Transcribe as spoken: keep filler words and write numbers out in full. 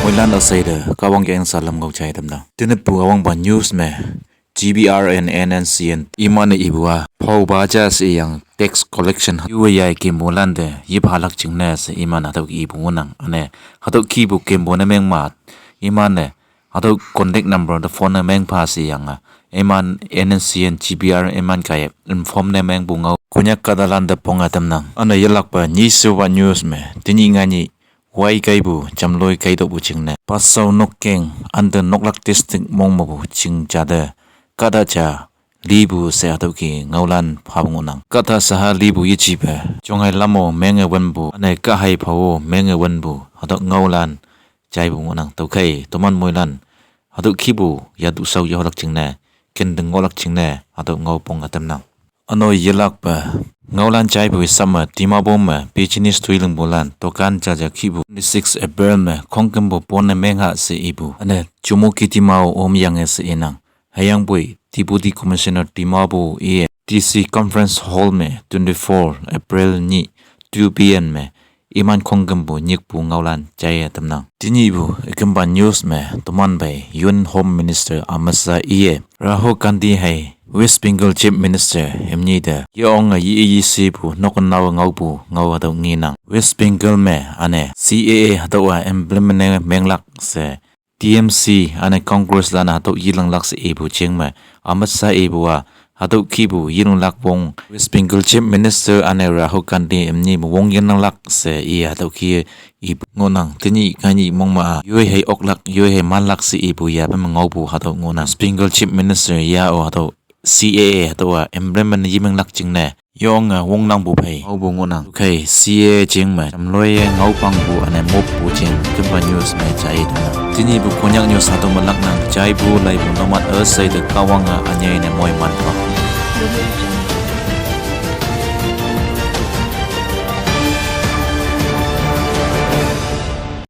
Moilan üsheite Kahwang ke ensa lam ngao jai tamnang. Tinipu üwangpa news me G B R and N N C N iman-e ipu-a phaopa ja she iyang tax collection yuwe yai kempolan te yephalak jingne she iman hatüo ipu ngohnang. Üne hatüo kihpu kempo ne mengma iman-e hatüo contact number te phone ne mengpha she iyange iman N N C N G B R iman kaiye inform ne mengpu ngao Konyak kahtalan te ponge tamnang. Üne yelakpe nyishepa news me tenyih ngainyih wai kaipu jamloi kaitokpu jingne Pasao nokkeng ante Noklak district mong mepu ching ja te kahta ja lipu she hatüo ke ngaolan phapu ngohnang. Kahta shaha lipu yejipe jonghei lam-o menge wünpu üne kahhei phao-o menge wünpu hatüo ngaolan jaipu ngohnang. Tüokhei toman moilan hatüo kihpu yatu shao yeholak jingne kente ngohlak jingne hatüo ngao ponge tamnang. Üne yelakpe ngaolan jaipu isap me Dimapur me business toi lingpulan dukan jaja kihpu twenty-six April me khongkümpu pon ne mengha she ipu üne Chümoukedima-o omyange she inang. Hüyangpoi Deputy Commissioner Dimapur iye D C Conference Hall me twenty-four April nyih two P M me iman khongkümpu nyikpu ngaolan jaiye tamnang. Tenyihpu ükempa news me toman pei Union Home Minister Amit Shah iye Rahul Gandhi hei West Bengal Chief Minister imni te yeonge ye-i yeshepu noknao ngaopu ngao hatüo ngenang. West Bengal me üne C A A hatüowa implement ne menglak she T M C üne Congress lan hatüo yelinglak she ipu jing me Amit Shah ipu-a hatüo kihpu yelinglak wong West Bengal Chief Minister üne Rahul Gandhi imni me wong yelinglak she i hatüo kih ipu ngohnang. Tenyih ngainyih mong me-a yoi hei oklak yoi hei manlak she ipu yape me ngaopu hatüo ngohnang. West Bengal Chief Minister ya-o hatüo C A A hatüowa implement yemenglak jingne yeonge wongnangpu phei ngaopu ngohnang. Tüokhei C A A jing me jamloiye ngaopangpu üne moppu jing ükempa news me jai tamnang. Tenyihpu Konyak news hatüo me laknang. Jaipu laipu numan üsheite Kahwange ünyei ne moimanpang.